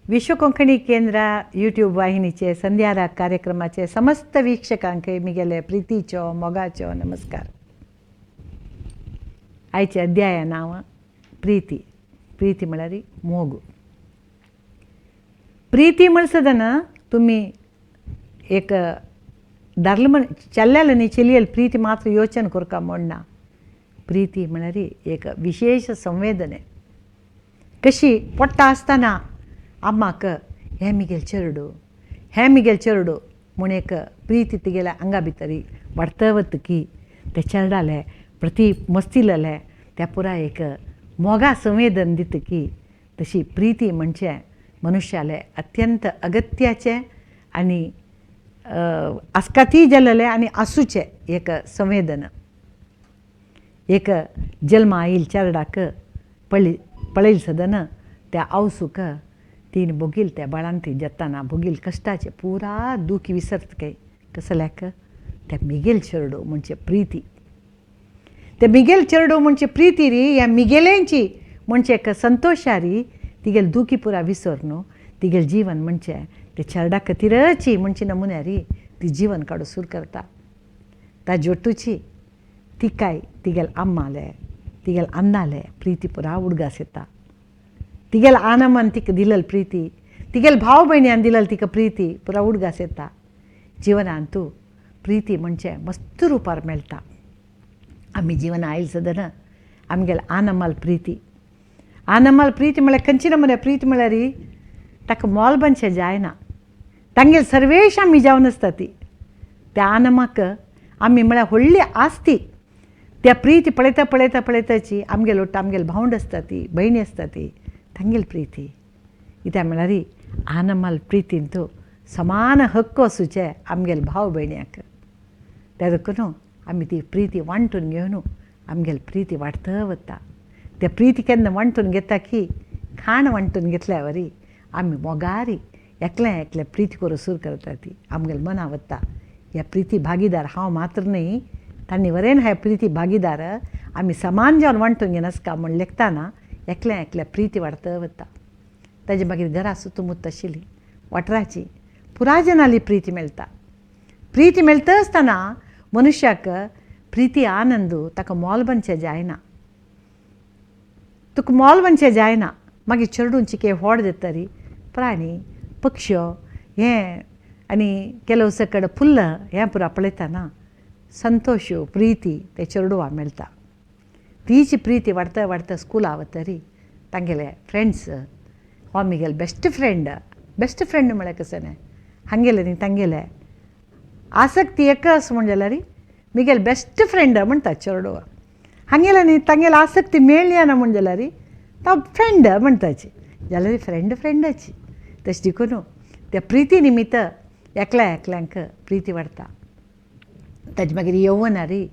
विश्व कोंकणी केंद्र यूट्यूब वाहिनीचे संध्याराग कार्यक्रमाचे समस्त वीक्षकांक मिगेले प्रितीचो मोगाचो नमस्कार. आयचे अध्याया नांव प्रीती. प्रीती म्हळ्यार मोग. प्रीती म्हणसदना तुमी एक दारल म्हण चल्ल्याल न्ही चलयेल प्रीती मात्र योचन करका म्हणना. प्रीती म्हळ्यार एक विशेश संवेदने कशी पोट्टा आसतना आम्माक हें मिगेल चेरडू हें मिगेल चेरडू म्हूण एक प्रीती तिगेल्या आंगा भितरी वाडत वतकी ते चेरडाले प्रती मस्तिलेले त्या पुराय एक मोगा संवेदन दितकी तशी प्रीती म्हणजे मनुष्याले अत्यंत अगत्याचें आनी आस्काती जाल्लें आनी आसूचें एक संवेदन. एक जल्मा आयल चेरडाक पळयल सदन त्या आवसूक तीन भोगील त्या बाळांती जाताना भोगील कश्टाचे पुरा दुखी विसरत काय कसल्याक त्या मिगेल चेरडू म्हणजे प्रीती. ते मिगेल चेरडू म्हणजे प्रीती री ह्या मिगेलेंची म्हणजे एक संतोशारी तिगेल दुखी पुरा विसर न्हू तिगेल जीवन म्हणजे ते चेरडा खातीरची म्हणजे नमुन्यारी ती जीवन काडू सुरू करता. ता जोटूची तिकाय तिगेल अम्माले तिगेल अन्नाले प्रीती पुरा उडगास येता. तिगेल आनमान तिका दिलल प्रीती तिगेल भाव भयण्यान दिलल तिका प्रीती पुरा उडगास येता. जिवनान तूं प्रीती म्हणजे मस्त रुपार मेळटा. आमी जिवन आयल सदन आमगेल आनमाल प्रीती. आनमाल प्रीती म्हळ्यार खंयची नमुने प्रीती म्हळ्यार ताका मोल बनचें जायना. तांगेल सर्वेश आमी जावन आसता ती त्या आनमाक आमी म्हळ्यार व्हडली आस्ती. त्या प्रीती पळयता पळयता पळयताची आमगेल ಒಟ್ಟು आमगेल भावंड आसता ती भयणी आसता ती तांगेल प्रीती. कित्याक म्हळ्यार आनमाल प्रितींत समान हक्क आसूचे आमगेल भाव भयण्याक. त्या देखून आमी ती प्रीती वांटून घेवन आमगेल प्रीती वाडत वता. त्या प्रीती केन्ना वांटून घेता की खाण वांटून घेतल्या वरी आमी मोगारी एकलें एकलें प्रीती करूं सुरू करता ती आमगेल मना वता. ह्या प्रीती भागीदार हांव मात्र न्ही तांणी वरेन ह्या प्रीती भागीदार आमी समान जावन वांटून घेनासका म्हूण लेखतना एकलें एकलें प्रीती वाडत वता. ताजे मागीर घरा सुतुमुत आशिल्ली वाठाराची पुरा जनाली प्रीती मेळटा. प्रीती मेळटा आसतना मनुष्याक प्रीती आनंद ताका मोल बनचें जायना. तुका मोल बनचें जायना. मागीर चेरडून चिके व्हड जातरी प्राणी पक्ष हें आनी ಕೆಲವು कडेन फुल्ल हें पुरा पळयतना संतोश प्रीती ते चेरडुवा मेळटा. तीच प्रीती वाडता वाडता स्कुला वतरी तांगेले फ्रेंड्स हो Miguel best friend best friend म्हळ्यार कशें न्हय हांगेले न्ही तांगेले आसक्ती एक आसा म्हण जाल्यार मिगेल बेस्ट फ्रेंड म्हणटा चेरडुवा. हांगेले न्ही तांगेले आसक्ती मेळ्ळी ना म्हण जाल्यार तो फ्रेंड म्हणटाची जाल्यार फ्रेंड फ्रेंडाची. तशें देखून त्या प्रिती निमित्त एकल्या एकल्यांक प्रिती वाडटा. ताजे मागीर यौवनारी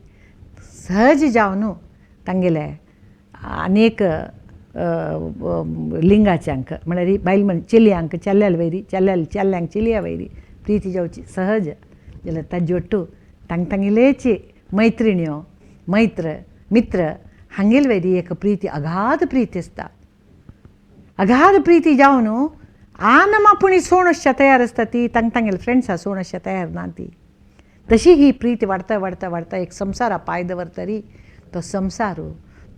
सहज जावन तांगेले अनेक लिंगाच्यांक म्हळ्यार बायल मन चलयांक चल्याल वयरी चल्याल चल्यांक चलया वयरी प्रीती जावची सहज जाल्यार ताजे ಒಟ್ಟು तांग तांगेलेची मैत्रिण्यो मैत्र मित्र हांगेल वयरी एक प्रीती अगाध प्रीती आसता. अगाध प्रीती जावन आनमा पुणी सोण आसच्या तयार आसता ती तांग तांगेले फ्रेंड्सां सोण आसच्या तयार ना ती. तशी ही प्रीती वाडता वाडता वाडता एक संवसारा पांय दवरतरी तो संवसार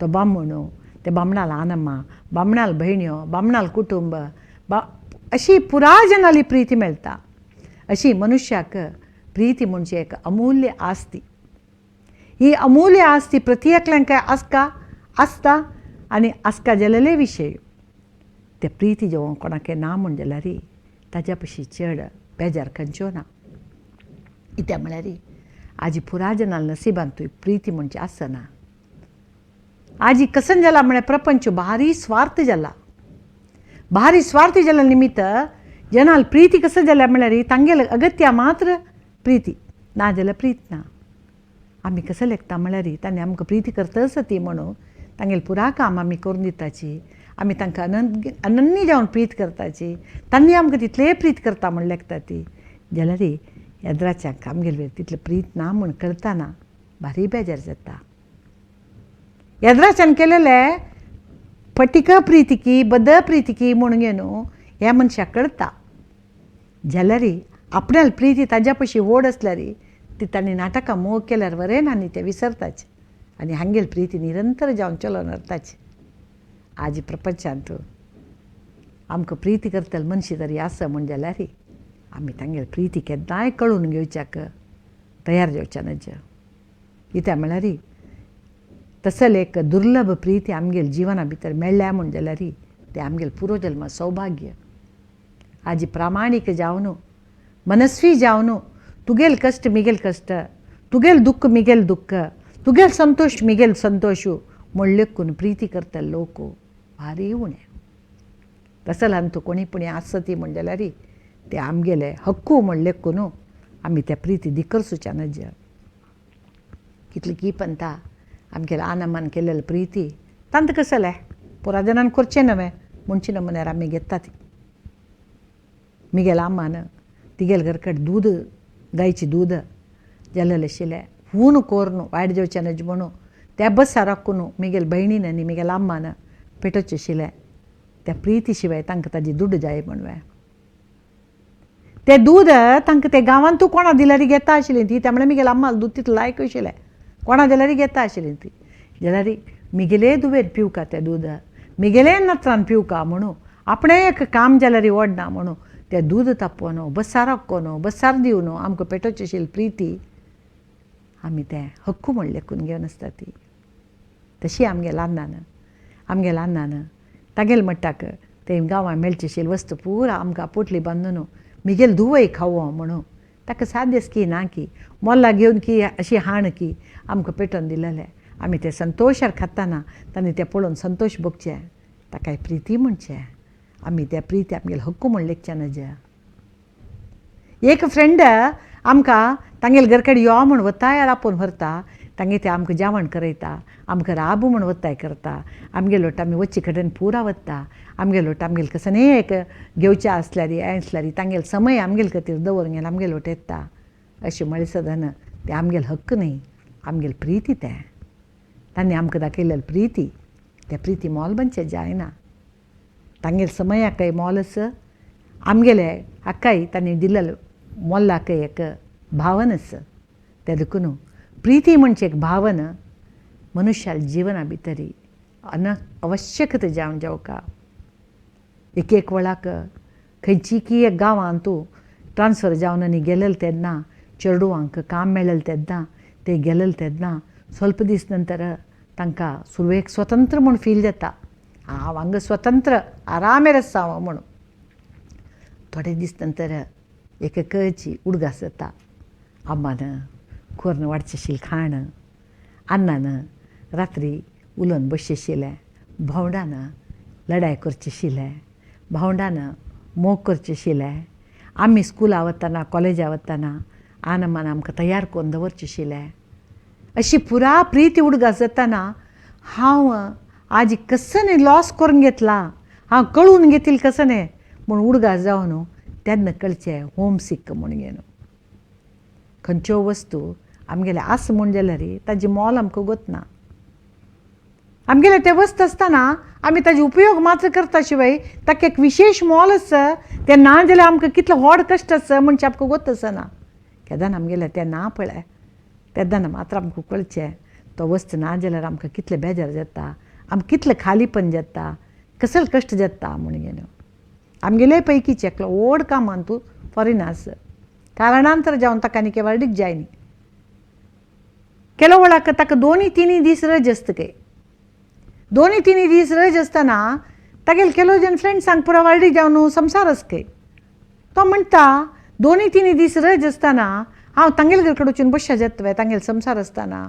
तो बामण ते बामणाल आनम्मा बामणाल भयण्यो बामणाल कुटुंब अशी पुरा जनाली प्रीती मेळटा. अशी मनुष्याक प्रीती म्हणजे एक अमूल्य आस्ती. ही अमूल्य आस्ती प्रती एकल्यांक आसका आसता आनी आसका जालेले विशय. ते प्रीती जेवण कोणाक ना म्हण जाल्यार ताज्या पशी चड बेजार खंयच्यो ना. कित्याक म्हळ्यार आजी पुरा जनाल नसिबान तुय प्रीती म्हणजे आसना. आजी कसन जाला म्हळ्यार प्रपंच भारी स्वार्थ जाला. भारी स्वार्थी जाला निमित्त जनाल प्रीती कसं जाल्या म्हळ्यार तांगेले अगत्या मात्र प्रीती ना जाल्यार प्रीत ना. आमी कसं लेखता म्हळ्यार तांणी आमकां प्रीती करतच ती म्हणून तांगेले पुरा काम आमी करून दिताची. आमी तांकां अनन्य जावन प्रीत करताची. तांणी आमकां तितलें प्रीत करता म्हूण लेखता ती जाल्यार येद्राच्यांक आमगेले तितलें प्रीत ना म्हूण करतना भारी बेजार जाता. येद्राच्यान केलेले फटीक प्रितिकी बद प्रितिकी म्हूण घेवन ह्या मनशाक कळटा. जाल्यार आपणाली प्रिती ताज्या पशी व्हड आसल्यार ती तांणी नाटकां मोग केल्यार वरें ना न्ही, ते विसरताच आनी हांगेली प्रिती निरंतर जावन चलोवन व्हरताच. आज प्रपंचांत आमकां प्रिती करतले मनशां तरी आसा म्हूण जाल्यार आमी तांगेली प्रिती केन्नाय कळून घेवच्याक तयार जावच्या नज. कित्याक म्हळ्यार तसले एक दुर्लभ प्रिती आमगेले जिवना भितर मेळ्ळ्या म्हूण जाल्यार तें आमगेलें पुर्वजल्म सौभाग्य. आज प्रामाणीक जावन मनस्वी जावन तुगेल कश्ट मिगेल कश्ट, तुगेल दुख्ख मिगेल दुख्ख, तुगेल संतोश मिगेल संतोश म्हूण लेखून प्रिती करतले लोक भारी उणें. तसल्यान तूं कोणी पुणी आसत म्हूण जाल्यार ते आमगेले हक्कू म्हूण लेखून आमी त्या प्रिती धिकरसुच्या नज. कितली की पंता आमगेले आनमान केलेले प्रिती तांत कसलें पुरा जनान करचें नवें म्हणचे नमुन्यार आमी घेता ती. मिगेल आमान तिगेल घरकडेन दूद गायचें दूद जाल्लें आशिल्लें हून कोरून वायट जावचें नज म्हणून त्या बसार राखून मिगेल भयणीन आनी मिगेल अम्मान पेटोवचें आशिल्लें. त्या प्रिती शिवाय तांकां ताजी दुड्ड जाय म्हणून तें दूद तांकां ते गांवांतू कोणा दिल्यार घेता आशिल्लीं ती. त्या म्हळ्यार मिगेल अम्माक दूद तितलें लायक आशिल्लें, कोणा दिल्यार घेता आशिल्लीं ती. जाल्यार मिगेले दुवेर पिवका तें दूद, मिगेले नत्रान पिवका म्हणून आपणें एक काम जाल्यार ओडना म्हणून तें दूद तापोवन बसार आखोवन बसार दिवन आमकां पेटोवची आशिल्ली प्रिती आमी तें हक्कू म्हण लेखून घेवन आसता ती. तशी आमगेल्या अन्नान आमगेल्या अन्नान तागेले मट्टाक ते गांवांत मेळची आशिल्ली वस्तू पुरा आमकां पोटली बांदून मिगेल धुवय खावो म्हणून ताका सादेस की ना की मोल्ला घेवन की अशी हाण की आमकां पेटोवन दिलेलें. आमी ते संतोशार खाताना तांणी तें पळोवन संतोश भोगचें, ताकाय प्रिती म्हणचें. आमी त्या प्रिती आमगेले हक्कू म्हण लेखचें नज. एक फ्रेंड आमकां तांगेले घर कडेन यो म्हूण वताय आपोवन व्हरता, तांगे ते आमकां जेवण करयता, आमकां राब म्हूण वताय करता, आमगे लोट आमी वच्चे कडेन पुरा वता, आमगे लोट आमगेले कसलेय एक घेवचें आसल्यार हें आसल्यार तांगेले समय आमगेले खातीर दवरून घेवन आमगे लोट येता. अशें म्हळें सदन तें आमगेले हक्क न्ही, आमगेले प्रिती तें. तांणी आमकां दाखयलेली प्रिती त्या प्रिती मोल बनचें जायना. तांगेले समयाकय मोल आसा, आमगेले हाकाय तांणी दिल्लेले मोलाकय एक भावन आसा. तें देखून प्रिती म्हणजे एक भावन मनुष्याल्या जिवना भितरी अनआवश्यकता जावन जावका. एक एक वेळाक खंयची की एक गांवांत तूं ट्रान्सफर जावन आनी गेलेले तेन्ना चेडवांक काम मेळ्ळें तेन्ना ते गेलेले तेन्ना स्वल्प दीस नंतर तांकां सुरवेक स्वतंत्र म्हूण फील जाता, हांव हांगा स्वतंत्र आरामेर आसा हांव म्हणून. थोडे दीस नंतर एक एकची उडगास जाता, अम्मान कोरून वाडचें आशिल्लें खाण, अन्नान रात्री उलोवन बसचें आशिल्लें, भावंडान लडाय करचें आशिल्लें, भावंडान मोग करचें आशिल्लें, आमी स्कुला वतना कॉलेजा वतना आनमान आमकां तयार करून दवरचें आशिल्लें. अशी पुरा प्रिती उडगास जाताना हांव आज कसने लॉस करून घेतला, हांव कळून घेतील कसने म्हूण उडगास जावन तेन्ना कळचें होम सीक म्हूण घेवन. खंयच्यो वस्तू आमगेले आसा म्हूण जाल्यार ताजी मोल आमकां गोतना. आमगेले ते वस्त आसतना आमी ताजो उपयोग मात्र करता शिवाय ताका एक विशेश मोल आसा, तें ना जाल्यार आमकां कितलो व्हड कश्ट आसा म्हणचें आमकां गोत आसना. केन्ना आमगेलें तें ना पळय तेन्ना मात्र आमकां कळचें तो वस्त ना जाल्यार आमकां कितलें बेजार जाता, आमकां कितलें खालीपण जाता, कसले कश्ट जाता म्हूण घेवन. आमगेले पैकीचें एकलो व्हड कामान तूं फॉरेन आसा, कारणांतर जावन ताका आनी वार्डीक जाय न्ही. केलो वेळाक ताका दोनूय तिनूय दीस रज आसता खंय, दोनूय तिनूय दीस रज आसतना तागेले केलो जण फ्रेंड्सांक पुरो वार्डीक जावन संवसार आसा खंय. तो म्हणटा दोनूय तिनूय दीस रज आसतना हांव तांगेले घर कडेन वचून बसच्या जाता तांगेले संवसार आसतना.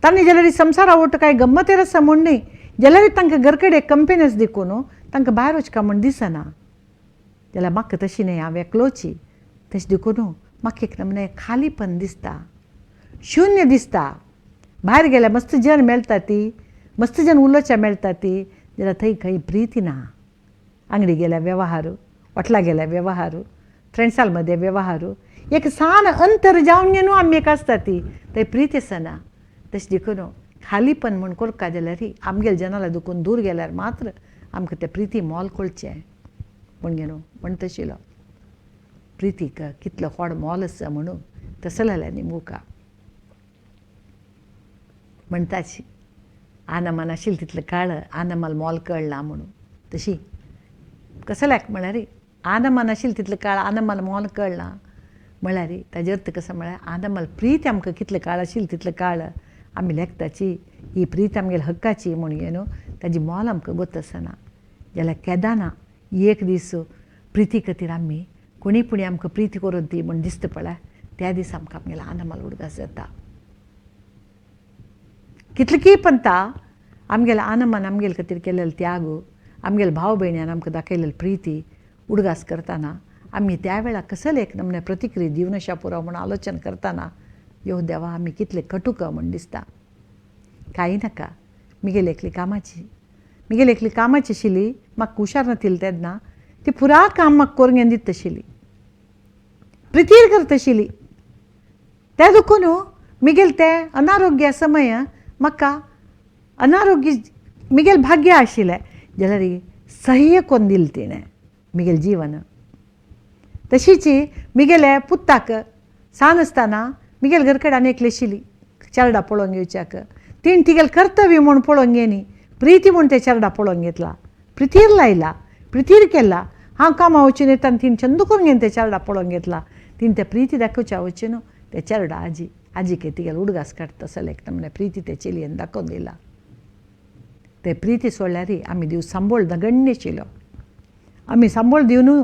तांणी जाल्यार संवसारा वट कांय गम्मतेर आसा म्हूण न्ही, जाल्यार तांकां घर कडेन कंपेन आसा देखून तांकां भायर वचका म्हूण दिसना. जाल्यार म्हाका तशी न्ही, हांव एकलोची, तशें देखून म्हाका एक नमुने खालीपण दिसता, शुन्य दिसता. भायर गेल्यार मस्त जन मेळटा ती, मस्त जन उलोवच्या मेळटा ती, जाल्यार थंय खंय प्रिती ना. आंगडी गेल्यार वेव्हार, वटला गेल्यार वेव्हार, फ्रेंड्सां मदें वेव्हार, एक सान अंतर जावन घेवन आमी एक आसता ती, थंय प्रिती आसना. तशें देखून खालीपण म्हूण करका जाल्यार आमगेले जनाला दुखून दूर गेल्यार मात्र आमकां तें प्रिती मोल कळचें. म्हण घेवन म्हणटाशिल्लो प्रितीक कितलो व्हड मोल आसा म्हणून तसलेल्यांनी मुका म्हणटाची आनामान आशिल्लें तितलें काळ आनामाल मोल कळना म्हणून तशी कसल्याक म्हळ्यार आनामान आशिल्लें तितलें काळ आनामाल मोल कळना म्हळ्यार ताजे अर्थ कसो म्हळ्यार आनामाल प्रीत आमकां कितलें काळ आशिल्लें तितलें काळ आमी लेखताची ही प्रीत आमगेल्या हक्काची म्हणून न्हू ताजी मोल आमकां गोत आसना. जाल्यार केदना एक दीस प्रिती खातीर आमी कोणी पुणी आमकां प्रिती करून दी म्हूण दिसता पळय त्या दीस आमकां आमगेल्या आनामाल उडगास जाता. कितले की पंता आमगेल्या आनमान आमगेले खातीर केलेलो त्याग आमगेले भाव भयण्यान आमकां दाखयलेली प्रिती उडगास करतना आमी त्या वेळार कसले एक नमने प्रतिक्रिया दिवन अशा पुरो म्हूण आलोचन करतना यो देवा आमी कितले कटुक म्हूण दिसता. कांय नाका मिगेले एकली कामाची मिगेले एकली कामाची आशिल्ली म्हाका हुशार नातिल्ली तेन्ना ती पुरा काम म्हाका करून घेवन दिता आशिल्ली प्रितीर करता आशिल्ली. त्या दुखून मिगेले तें अनारोग्य समय म्हाका अनारोग्य मिगेल भाग्य आशिल्लें जाल्यार सह्य कोन्न दिलें तिणें मिगेलें जीवन. तशीच मिगेले पुताक सान आसतना मिगेले घर कडेन आनी एकली आशिल्ली चेरडा पळोवंक येवच्याक तिणें तिगेलें कर्तव्य म्हूण पळोवंक घेनी प्रिती म्हूण तें चेरडा पळोवंक घेतला प्रितीर लायला प्रितीर केला. हांव कामां वचून येता आनी तिणें चंद करून घेवन तें चेरडा पळोवंक घेतला तिणें तें प्रिती दाखोवच्या वचून तें चेरडा आजी आजीक तिगेलो उडगास काडटा तसो एक नमने प्रिती ते चेलयेन दाखोवन दिला. ते प्रिती सोडल्यार आमी दिव सांबोळ नगण्य आशिल्लो आमी सांबोळ दिवन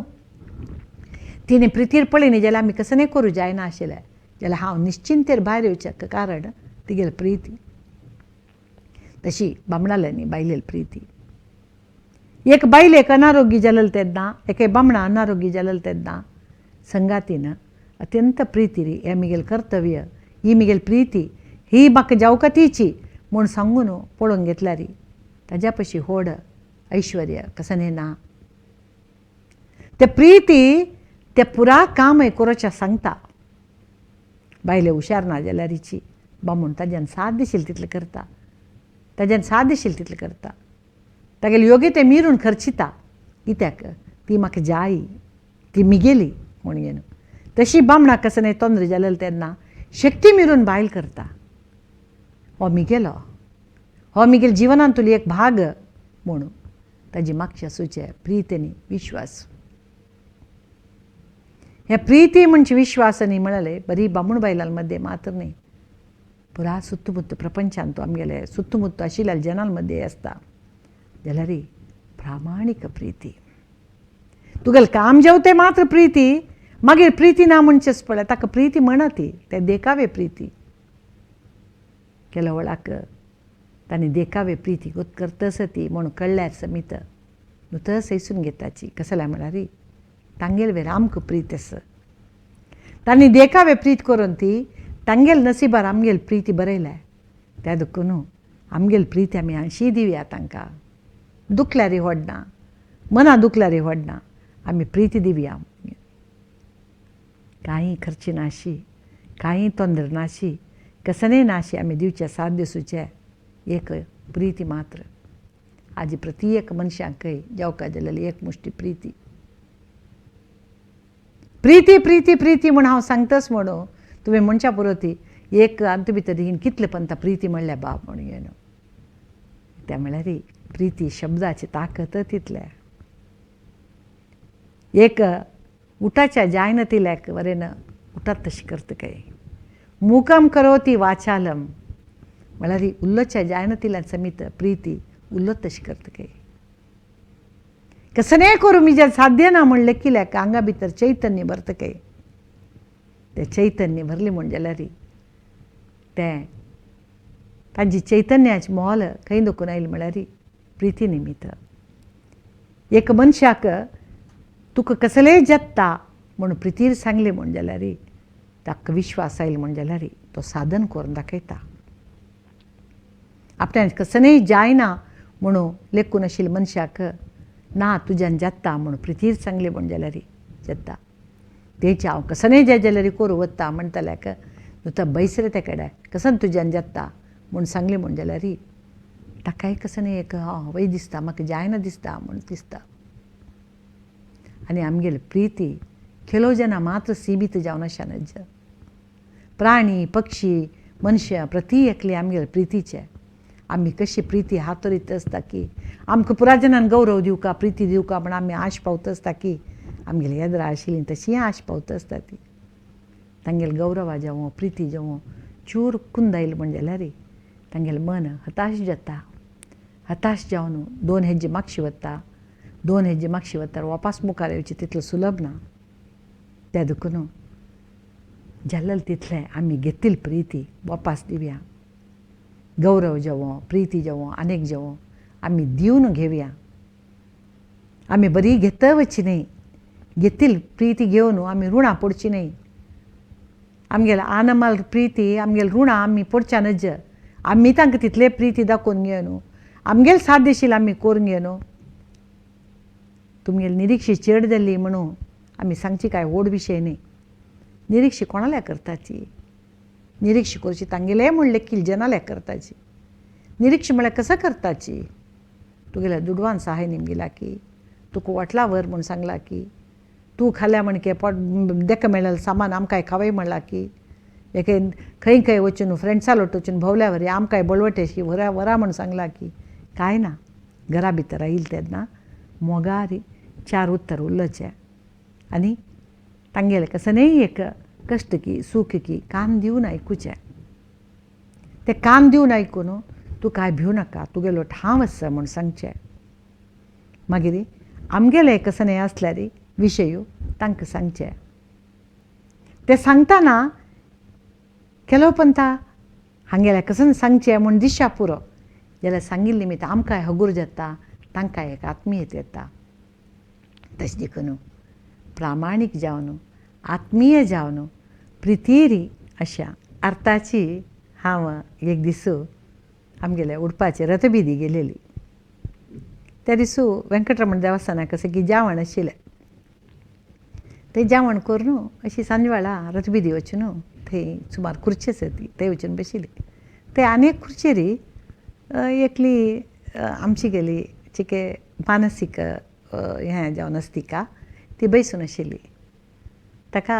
तिणें प्रितीर पळयली जाल्यार आमी कसलें करूं जायना आशिल्लें जाल्यार हांव निश्चिंतेर भायर येवचें कारण तिगेली प्रिती. तशी बामणाल्यांनी बायलेली प्रिती. एक बायलेक अनारोग्य जालेलें तेन्ना एके बामणा अनारोग्य जालेलें तेन्ना संगातीन अत्यंत प्रिती हें मिगेलें कर्तव्य ही मिगेली प्रिती ही म्हाका जावका तिची म्हूण सांगून पळोवन घेतल्यार ताज्या पशी व्हड ऐश्वर्य कसलें ना. ते प्रिती ते पुरा काम करोच्या सांगता बायले हुशार ना जाल्यार हिची बामूण ताज्यान साथ दिशिल्लें तितलें करता ताज्यान साथ दिशिल्लें तितलें करता तागेले योग्य तें मिरून खर्चिता कित्याक ती म्हाका जायी ती मिगेली म्हूण घेवन. तशी बामणाक कसलें तोंद्र जालेलें तेन्ना शक्ती मिरून बायल करता हो मिगेलो हो मिगेल जिवनांतलो एक भाग म्हणून ताजी मागशी आसूचे प्रीत आनी विश्वास. हे प्रिती म्हणजे विश्वास न्ही म्हळ्यार बरी बामूण बायलां मदें मात्र न्ही पुरा सुत्तुमुत्तु प्रपंचांत आमगेले सुत्तुमुत्तु आशिल्ल्या जनां मदें आसता. जाल्यार प्रामाणीक प्रिती तुगेलें काम जेवते मात्र प्रिती मागीर प्रिती ना म्हणचेच पळय ताका प्रिती म्हणा ती ते देखावे प्रिती केल्या वेळाक तांणी देखावे प्रिती करतस ती म्हूण कळ्ळ्यार समीत नुतस सैसून घेताची कसल्या म्हळ्यार तांगेल वेर आमकां प्रीत आसा तांणी देखावे प्रीत करून ती तांगेल नसिबार आमगेल प्रिती बरयल्या त्या दुखून आमगेल प्रिती आमी अशी दिवया तांकां दुखल्यार व्हडना मना दुखल्यार व्हडना आमी प्रिती दिवया. कांय खर्ची नाशी कांय तोंदर नाशी कसलें नाशी आमी दिवचे साथ दिसूचे एक प्रिती मात्र. आजी प्रति एक मनशांकय जेवका जाल्यार एक मुश्टी प्रिती प्रिती प्रिती प्रिती म्हूण हांव सांगताच म्हणून तुवें म्हणच्या पुरो ती एक आमचे भितर हिण कितले पंता प्रिती म्हणल्या बाब म्हणून न्हू त्या म्हळ्यार प्रिती शब्दाची ताकत तितले. एक उठाच्या जायना तिल्याक वरेन उठात तशी करता काय मुकम करोती वाचालम म्हळ्यार उल्लोच्या जायना तिल्यान समीत प्रिती उल्लोत तशी करता काय कसलें करूं मिज्यान साध्य ना म्हणलें किल्याक आंगा भितर चैतन्य भरता काय तें चैतन्य भरलें म्हूण जाल्यार तें तांची चैतन्याचें मोल खंय दुखून आयलें म्हळ्यार प्रिती निमित्त. एक मनशाक तुका कसलेंय जाता म्हूण प्रितीर सांगलें म्हूण जाल्यार ताका विश्वास आयलो म्हूण जाल्यार तो साधन करून दाखयता. आपल्यान कसलेंय जायना म्हणून लेखून आशिल्ल्या मनशाक ना तुज्यान जाता म्हूण प्रितीर सांगलें म्हूण जाल्यार जाता. तेचे हांव कसलेंय जाय जाल्यार करूं वता म्हणटल्याक नुता बैसरे ते कडेन कसन तुज्यान जाता म्हूण सांगलें म्हूण जाल्यार ताकाय कसलें एक वय दिसता म्हाका जायना दिसता म्हूण दिसता. आनी आमगेली प्रिती खेलो जना मात्र सीमित जावन आशानज. प्राणी पक्षी मनशां प्रती एकले आमगेले प्रितीचे. आमी कशी प्रिती हातरीत आसता की आमकां पुरा जनान गौरव दिवका, प्रिती दिवका म्हण आमी आश पावता आसता की आमगेली येद्रा आशिल्ली तशी आश पावता आसता ती. तांगेले गौरवा जावं प्रिती जावं चूर कुंदायल म्हण जाल्यार तांगेलें मन हताश जाता. हताश जावन दोन हेजे मागशी वता, दोन हेजे मागशी वता, वापास मुखार येवचें तितलें सुलभ ना. त्या देखून जाल्लें तितलें आमी घेतिल्ली प्रिती वापास दिवया. गौरव जावं, प्रिती जावं, आनीक जावं आमी दिवन घेवया. आमी बरी घेता वचची न्हय, घेतिल्ली प्रिती घेवन आमी रुणां पडची न्हय. आमगेले आनमाल प्रिती आमगेले रुणां आमी पडच्या नज. आमी तांकां तितले प्रिती दाखोवन घेवन आमगेले साध्यशील आमी करून घेवन तुमगेली निरीक्षी चड जाल्ली म्हणून आमी सांगची कांय व्हड विशय न्हय. निरीक्षी कोणाल्या करताची? निरीक्षी करची तांगेले म्हण लेखील जनाल्या करताची. निरीक्षी म्हळ्यार कसो करताची? तुगेल्या दुडवान सहाय निमगिला की, तुका वाटला व्हर म्हूण सांगला की, तूं खाल्या म्हणके पोट देका मेळ्ळें सामान आमकांय खावय म्हणला की, एके खंय खंय वचून फ्रेंड्सा लोट वचून भोंवल्या वरी आमकांय बळवटेशी व्हरा व्हरा म्हूण सांगला की, कांय ना. घरा भितर आयिल्ले तेन्ना मोगारी चार उत्तर उलोवचें आनी तांगेलें कसलेंय एक कश्ट की सूख की कान दिवन आयकुचें. तें कान दिवन आयकून तूं कांय भिवू नाका, तुगेलो ठाव आसा म्हूण सांगचें. मागीर आमगेलें कसलें आसल्यार विशय तांकां सांगचें. तें सांगतना केलो पंता हांगेलें कसलें सांगचें म्हूण दिशा पुरो जाल्यार सांगिल्लें निमित्त आमकांय हगूर जाता, तांकांय एक आत्मीयत येता. तशें देखून प्रामाणीक जावन आत्मीय जावन प्रितीरी अशा अर्थाची हांव एक दीस आमगेले उडपाचे रथबिदी गेलेली. त्या दिसू वेंकटरमण देवस्थानाक कशें की जेवण आशिल्लें. तें जेवण करून अशी सांजवेळा रथबिदी वचून थंय सुमार खुर्ची आसा ती थंय वचून बशिल्ली. थंय आनी एक खुर्चेर एकली आमची गेली चिके मानसीक हें जावन आसा तिका ती बैसून आशिल्ली. ताका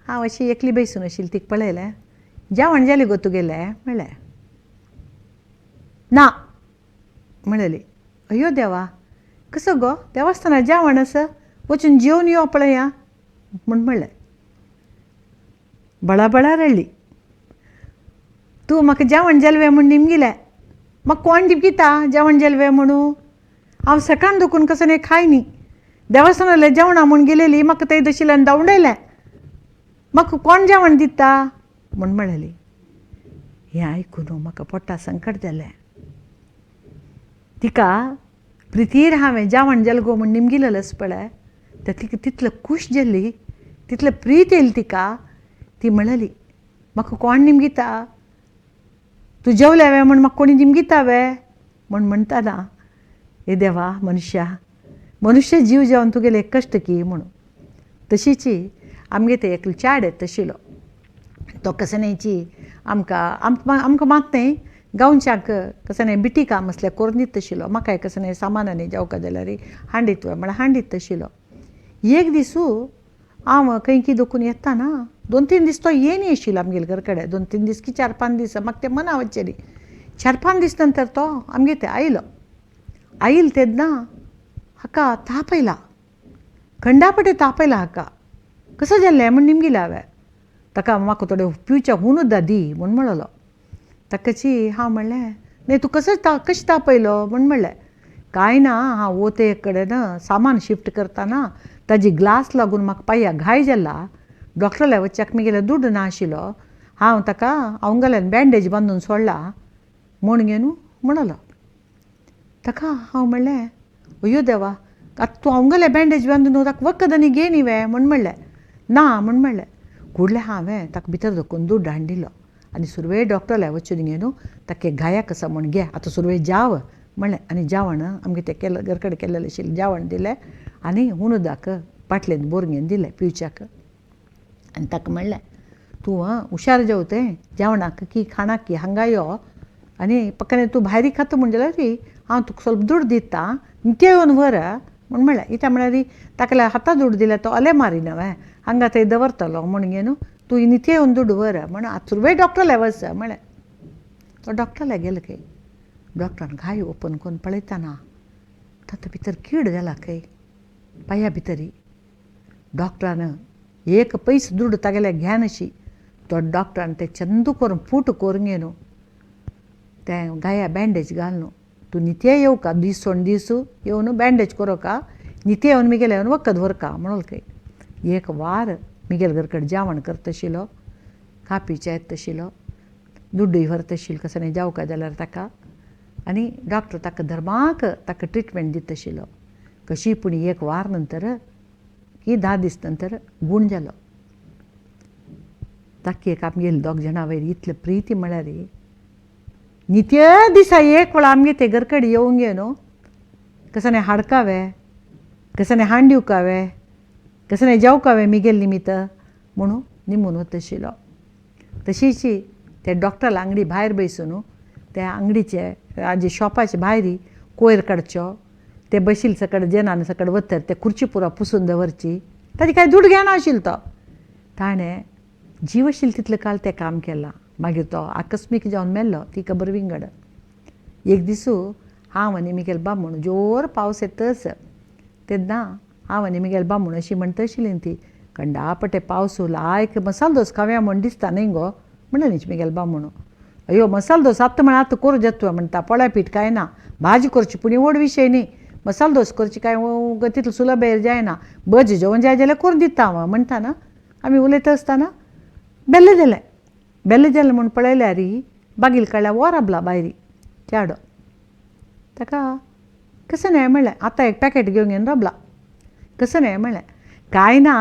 हांव अशी एकली बैसून आशिल्ली तिका पळयलें. जेवण जालें गो तुगेलें म्हणलें. ना म्हणली. अयो देवा, कसो गो देवस्थानार जेवण आसा, वचून जेवन यो पळया म्हूण म्हणलें. बळाबळा रडली. तूं म्हाका जेवण जालें म्हूण निमगिलें, म्हाका कोण दिपगिता जेवण जालें म्हणून? हांव सकाळ दुखून कसो न्ही खाय न्ही, देवस्थानांतलें जेवणां म्हूण गेलेली, म्हाका थंय दशिल्ल्यान धांवडयलें, म्हाका कोण जेवण दिता म्हूण म्हणली. हें आयकून म्हाका पोटा संकट जालें. तिका प्रितीर हांवें जेवण जालें गो म्हूण निमगिलेलें आसा पळय, तर तिका तितले खूश जाली, तितले प्रीत येयली तिका. ती म्हणली म्हाका कोण निमगिता, तूं जेवलें वे म्हूण म्हाका कोणी निमगिता वे म्हूण म्हणटाना. हे देवा, मनुष्या मनुष्य जीव जावन तुगेले कश्ट की म्हणून. तशीच आमगे ते एकलो चाड येता आशिल्लो. तो कसण्याची आमकां आमकां मात न्हय गांवच्याक कसलें बिटी काम आसल्यार करून दिता आशिल्लो. म्हाकाय कसलें सामानांनी जावका जाल्यार हांडीत म्हळ्यार हांडीत आशिल्लो. एक दीस हांव खंय की दुखून येता ना, 2-3 दीस तो येनी आशिल्लो आमगेले घर कडेन, 2-3 दीस की 4-5 दीस म्हाका तें मना वचचें न्ही. 4-5 दीस नंतर तो आमगे थंय आयलो. आयल तेन्ना हाका ताप आयला, खंडापटे ताप आयला हाका. कसो जालें म्हूण निमगिलें हांवें. ताका म्हाका थोडें पिवच्याक हून उदक दी म्हूण म्हणलो. ताकाची हांव म्हणलें न्हय तूं कसो कशें ताप आयलो म्हूण म्हणलें. कांय ना, हांव वोते कडेन सामान शिफ्ट करतना ताजी ग्लास लागून म्हाका पांयाक घाय जाला, डॉक्टराल्या वचच्याक म्हगेले दुड्ड ना आशिल्लो, हांव ताका हांवगेल्यान बँडेज बांदून सोडला म्हूण घेवन म्हणलो. ताका हांव म्हणलें अयो देवा, आतां तूं हांवगेलें बँडेज बांदून ताका वखद आनी घे न्ही वे म्हूण म्हणलें. ना म्हूण म्हणलें. कुडलें हांवें ताका भितर धोकून दुड्ड हाडून दिलो आनी सुरवे डॉक्टराल्या वचून घेवन ताका घायाक आसा म्हूण घे आतां सुरवे जाव म्हणलें. आनी जेवण आमगे तें केलें घर कडेन केल्लें आशिल्लें जेवण दिलें आनी हून उदक पाटलेन भरून घेवन दिलें पिवच्याक. आनी ताका म्हणलें तूं हुशार जेव तें जेवणाक की खाणाक की हांगा यो आनी पक्काने तूं भायर खाता म्हूण जाल्यार हांव तुका स्वल्प दुड दिता नित्य येवन व्हर म्हूण म्हणलें. इत्या म्हळ्यार ताका हाता दुडू दिल्यार तो अले मारिना वे हांगा थंय दवरतलो म्हूण घेवन तूं नित्य येवन दुडू व्हर म्हण सुरवेक डॉक्टरले वच म्हळें. तो डॉक्टरले गेलो खंय. डॉक्टरान घाय ओपन करून पळयतना तातूंत भितर कीड जाला खंय पांया भितरी. डॉक्टरान एक पयस दुडू तागेले घेनाशी तो डॉक्टरान तें चंद करून पूट करून घेवन तें घाया बँडेज घालून तूं नित्य येवका दीस सोड दीस येवन बँडेज करोका नित्य येवन मिगेले येवन वखद व्हरका म्हणून खंय. एक वार मिगेल घर कडेन जेवण करताशिल्लो, कापी च्या येताशिल्लो, दुड्डूय व्हरताशिल्लो कसो जावका जाल्यार ताका. आनी डॉक्टर ताका धर्माक ताका ट्रिटमेंट दिताशिल्लो. कशी पूण एक वार नंतर की 10 दीस नंतर गूण जालो. ताका एक आमगेली दोग जाणां वयर इतले प्रिती म्हळ्यार नित्य दिसा एक वेळा आमगे ते घर कडेन येवंक गे न्हू कसो हाडकावे कसो हाण दिवकावे कसो जेवकावे मिगेल निमित्त म्हणून निमून वताशिल्लो. तशीच ते डॉक्टराला आंगडी भायर बैसून त्या आंगडीचे आजी शॉपाचे भायर कोयर काडचो, ते बशील सकड जेनान सकड वतर ते खुर्ची पुरा पुसून दवरची. ताजी कांय दुड घेनाशिल्लो तो. ताणें जीव आशिल्लो तितले काल तें काम केलां. मागीर तो आकस्मीक जावन मेल्लो ती खबर विंगड. एक दिसू हांव आनी मिगेल बामूण जोर पावस येतच तेन्ना हांव आनी मिगेल बामूण अशी म्हणटा आशिल्ली ती कंडापटे पावस लायक मसालो दोस खावया म्हूण दिसता न्हय गो म्हणलें मिगेल बामूण. अयो मसालो दोस आतां म्हळ्यार आतां करूं जाता म्हणटा, पोळ्या पीठ कांय ना, भाजी करची पूण व्हड विशय न्ही, मसालो दोस करची कांय तितलो सुलभ जायना, भजी जेवण जाय जाल्यार करून दिता हांव म्हणटा ना. आमी उलयता आसतना बेल्लें जालें. बेल्लें जालें म्हूण पळयल्यार बागील काडल्यार वो राबला भायरी चेडो. ताका कसं न्हय म्हणलें आतां एक पॅकेट घेवन घेवन राबला. कसं न्हय म्हणलें कांय ना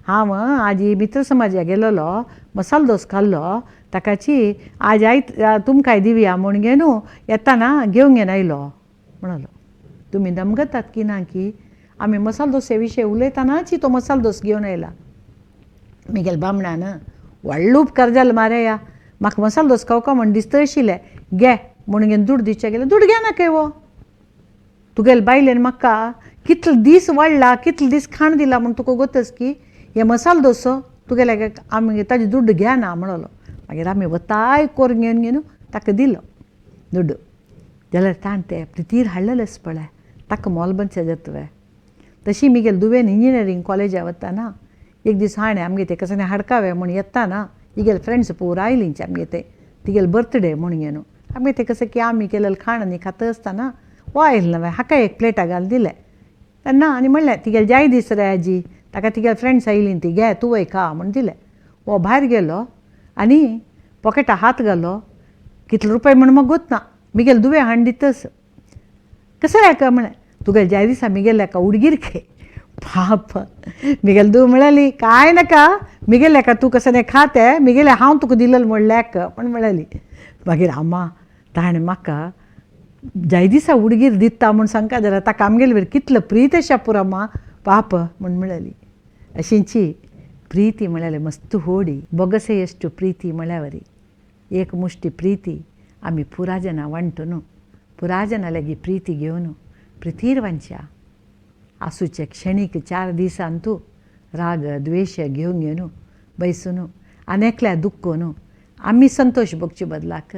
हांव आजी मित्र समाजा गेलेलो मसालो दोस खाल्लो ताकाची आज आयत तुमकांय दिवया म्हूण घेवन येताना घेवन घेवन आयलो म्हणलो. तुमी दमगतात की ना की आमी मसालो दोसे विशय उलयतनाच तो मसालो दोस घेवन आयला. मिगेल बामणान व्हडलो उपकार जालो मारया म्हाका मसालो दोस खावका म्हूण दिसता आशिल्लें घे म्हूण घेवन दुड दिवचे गेले. दुड घेनाका हो तुगेले बायलेन म्हाका कितले दीस वाडला कितले दीस खाण दिला म्हूण तुका गोतस की हे मसालो डोसो तुगेले आमी ताजे दुड्ड घेना म्हणलो. मागीर आमी वताय करून घेवन घेवन ताका दिलो दुड्ड. जाल्यार ताणें ते प्रितीर हाडलेलेच पळय ताका मोल बनचें जाता. तशी मिगेल दुवेन इंजिनियरींग कॉलेजा वतना एक दीस हाणें आमगे ते कसो हाडकावे म्हूण येताना हिगेले फ्रेंड्स पूरा आयलींच आमगे ते तिगेले बर्थडे म्हूण घेवन आमगे ते कसं की आमी केलेलें खाण आनी खाता आसतना हो आयलो न्हय हाका एक प्लेटा घालून दिलें तेन्ना. आनी म्हणलें तिगेले जाय दीस रे आजी ताका तिगेले फ्रेंड्स आयलीं ती घे तूंय खा म्हूण दिलें. हो भायर गेलो आनी पॉकेटा हात घालो कितले रुपये म्हूण म्हाका गोत ना मिगेले दुवे हाण दितस कसं रे म्हणलें तुगेले जाय दिसा मिगेले एका उडगीर खे पाप मिगेले दू म्हळ्याली कांय नाका मिगेले एका तूं कसं खाते मिगेले हांव तुका दिलेलें म्हणलें म्हूण म्हळ्याली. मागीर आमा ताणें म्हाका जाय दिसा उडगीर दिता म्हूण सांगका जाल्यार ताका आमगेले वयर कितलो प्रीत आशा पुरो मा पाप म्हूण म्हळ्याली. अशींची प्रीती म्हळ्यार मस्त होडी बोगसेयश्ट प्रीती म्हळ्यावरी एक मुश्टी प्रीती आमी पुराजना वांटून पुराजना लागीं प्रीती घेवन प्रितीर वांच्या आसूचे क्षणीक 4 दिसान तूं राग द्वेश घेवन घेवन बैसून आनी एकल्या दुख्खोन आमी संतोश भोगचे बदलाक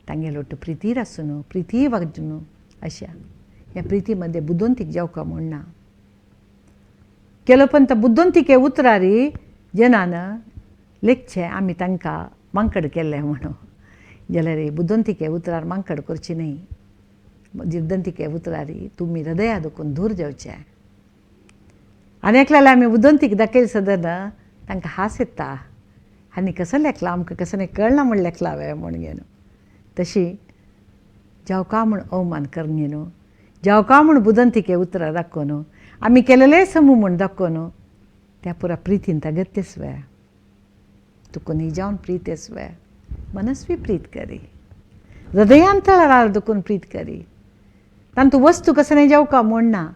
तांगेलो प्रितीर आसून प्रिती वागून अशा ह्या प्रिती मध्ये बुदवंतीक जावका म्हूण ना केलो पण बुदवंतीके उतरारी जनान लेखचे आमी तांकां मांकड केल्लें म्हणून जाल्यार बुदवंतीके उतरार मांकड करची न्हय. बुदवंतीके उतरारी तुमी हृदया दुखून दूर जावचे आनी एकल्याला आमी बुदवंतीक दाखयली सदन तांकां हास येता आनी कसो लेखला आमकां कसो कळना म्हूण लेखला हांवें म्हूण घेवन तशी जावका म्हूण अवमान करून घेवन जावका म्हूण बुदवंतीके उतरां दाखोवन आमी केलेले समू म्हूण दाखोवन त्या पुरा प्रितीन तगत्यस्वे तुका निजावन प्रीत आसवे मनस्वी प्रीत करी हृदयान तळार दुखून प्रीत करी. तांतू वस्तू कसं नाही जावका म्हूण ना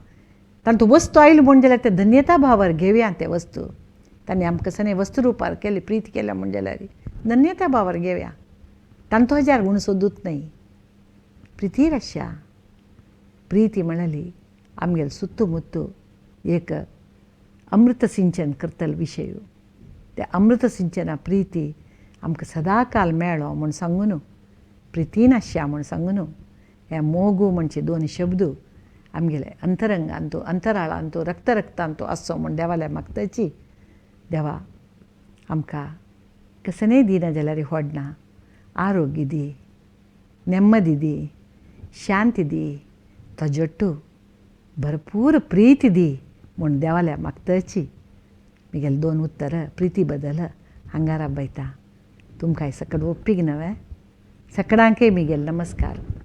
तांतू वस्तू आयली म्हूण जाल्यार ते धन्यता भावार घेवया ते वस्तू तांणी आमकां कसं वस्तू रुपार केली प्रीत केल्या म्हूण जाल्यार धन्यता भावार घेवया तांतू हजार गुण सोदूत न्हय. प्रितीर आशा प्रिती म्हळ्याली आमगेले सुत्तू मुत्तू एक अमृत सिंचन करतले विशय. ते अमृत सिंचना प्रिती आमकां सदांकाल मेळो म्हूण सांगून, प्रितीन आसया म्हूण सांगून, हे मोगू म्हणचे दोन शब्द आमगेले अंतरंगांतू, अंतराळांतू, रक्तरक्तांतू आसचो म्हूण देवाल्या मागताची. देवा आमकां कसलेंय दिना जाल्यार व्हडना, आरोग्य दी, नेम्मदी दी, शांती दी, तजट्टू भरपूर प्रिती दी म्हूण देवाल्या मागताची. म्हगेले दोन उत्तर प्रिती बदल हांगा राबयता. तुमकां सकड ओप्पीक नवें सगळ्यांकय म्हगेले नमस्कार.